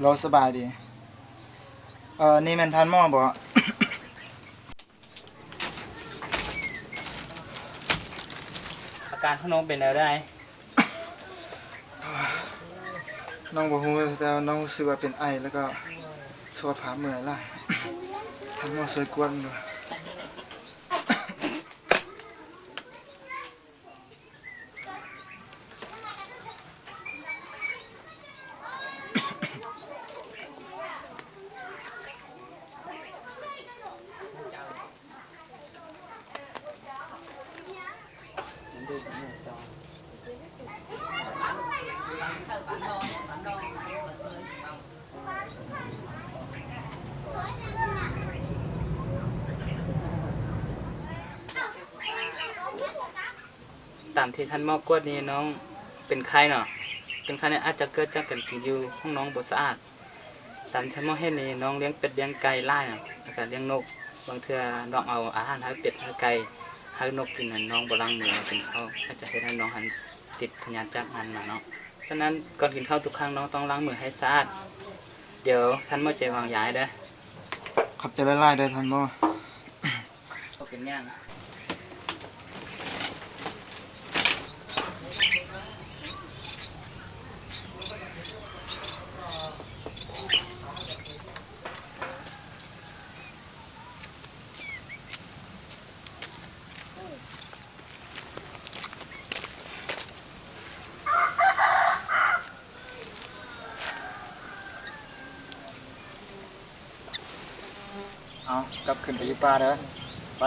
ເຈົ້າສະບາຍດີ. ເອີ ນີ້ແມ່ນທ່ານໝໍບໍ່? ອາການຂອງນ້ອງເປັນແນວໃດ? ນ້ອງບໍ່ຮູ້ ແຕ່ນ້ອງຮູ້ສຶກວ່າເປັນໄອ ແລ້ວກໍສຸຂະພາບເມື່ອຍຫຼາຍ. ທ່ານໝໍຊ່ວຍກວດເບິ່ງດູ. ຕາມທີ່ທ່ານໝໍກວດນີ້ ນ້ອງເປັນໄຂ້ເນາະ, ເປັນໄຂ້ນີ້ອາດຈະເກີດຈາກການກິນຢູ່ຂອງນ້ອງບໍ່ສະອາດ. ຕາມທີ່ໝໍເຫັນນີ້ ນ້ອງລ້ຽງເປັດລ້ຽງໄກ່ຫຼາຍນະ ແລ້ວກະລ້ຽງນົກ. ບາງເທື່ອນ້ອງເອົາອາຫານໃຫ້ເປັດໃຫ້ໄກ່ ໃຫ້ນົກກິນນັ້ນ ນ້ອງບໍ່ລ້າງມືກິນເຂົ້າ ອາດຈະເຮັດໃຫ້ນ້ອງຫັ້ນຕິດພະຍາດຈາກນັ້ນມາເນາະ. ສະນັ້ນ ກ່ອນກິນເຂົ້າທຸກຄັ້ງ ນ້ອງຕ້ອງລ້າງມືໃຫ້ສະອາດ. ດຽວທ່ານໝໍຈະວາງຢາໃຫ້ເດີ. ຂອບໃຈຫຼາຍໆເດີທ່ານໝໍ. ບໍ່ເປັນຫຍັງ. ເອົາ ກັບຄືນໄປຢູ່ປ່າເດີ ໄປ.